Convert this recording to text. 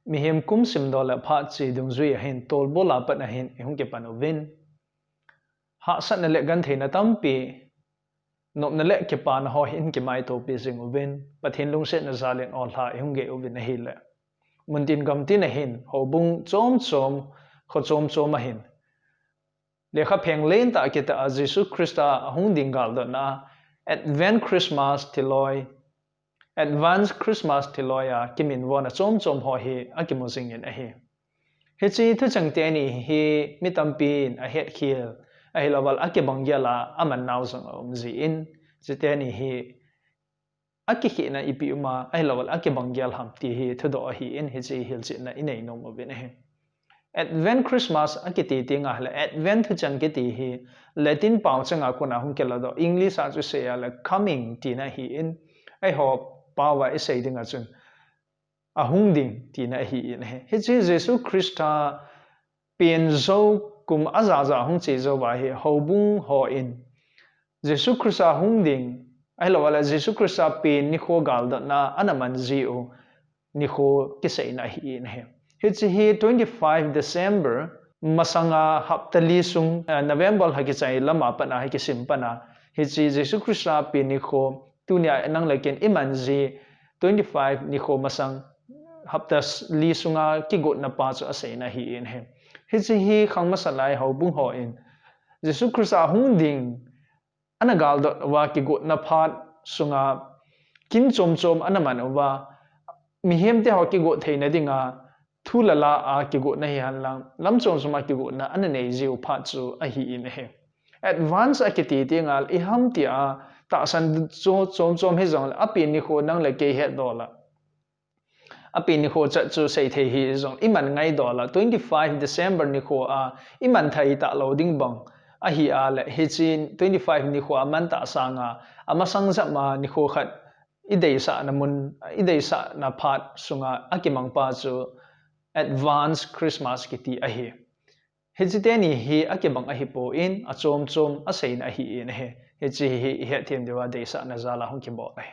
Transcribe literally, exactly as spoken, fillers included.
Mihem kum simdoh le phat che dungjui a hin tolbol a pat a hin i hung kipan uvin. Hahsatna le gentheina tampi, nopna le kipana ho hin kimaitopi jing uvin, Pathen lungsetna jal in olha i hung gei uvin ahile. Muntin gamtin a hin, houbung chom chom, kho chom chom a hin, lekha pheng lentah a kitah a Jesu Christa a hung ding galdotna, Advent Christmas thiloi, Advance Christmas thiloi a kiminvona chom chom ho hi a kimu jing in ahi. Hiche thucheng teni hi mi tampin a hetkhel, ahilouleh a kibang gel a a man nau jong a um jin, hiche teni hi a kikhehna ipi um a, ahilouleh a kibang gel ham ti hi thudoh ahin, hiche hilchetna i nei nom uvin ahi. Advent Christmas a kiti teng ahile, Advent thucheng kiti hi Latin pao cheng a kona hung kiladoh, English a chu sei a le coming tina ahin, eiho pao a i sei ding a chun a hung ding tina ahin ahi. Hiche Jesu Christa pen jou kum a jaja hung che jou a hi houbung hon Jesu Christa hung ding, ahilouleh Jesu Christa pen nikho galdotna ana man jiu nikho kiseina ahin ahi. Hiche hi twenty five December masanga hapta li sung, eh, November lha kichai lam a pat a hi kisim pan a, hiche Jesu Christa pen nikho tunia nang le ken i man ji twenty five nikho masang hapta s-, li sunga kigotna pa chu a seina ahin ahi. Hiche hi khang masa lai houbung hon Jesu Christa hung ding ana galdot uva kigotna phat sunga kin chom chom ana man uva, mihem te ho kigot theina dinga thu le la a kigotna hihen lang, lam chom chom a kigotna ana nei jiu phat chu ahin ahi. Advance a kiti teng ahile i ham tia tahsan chu chom chom hijongle, a pen nikho nang le kei hetdoh a, a pen nikho chat chu seithei hijong i man ngaidoh a, twenty five December nikho a i man thei talou ding bang ahi a le, hiche twenty five nikho a man tah sanga, a masang jep a nikho khat i deisahna mun, i deisahna phat sunga a kimang pa chu Advance Christmas kiti ahi. Hiche teni hi a kibang ahipon, a chom chom a seina ahin ahi. Hiche hi i hetthem diuva deisahna jal a hung kibol ahi.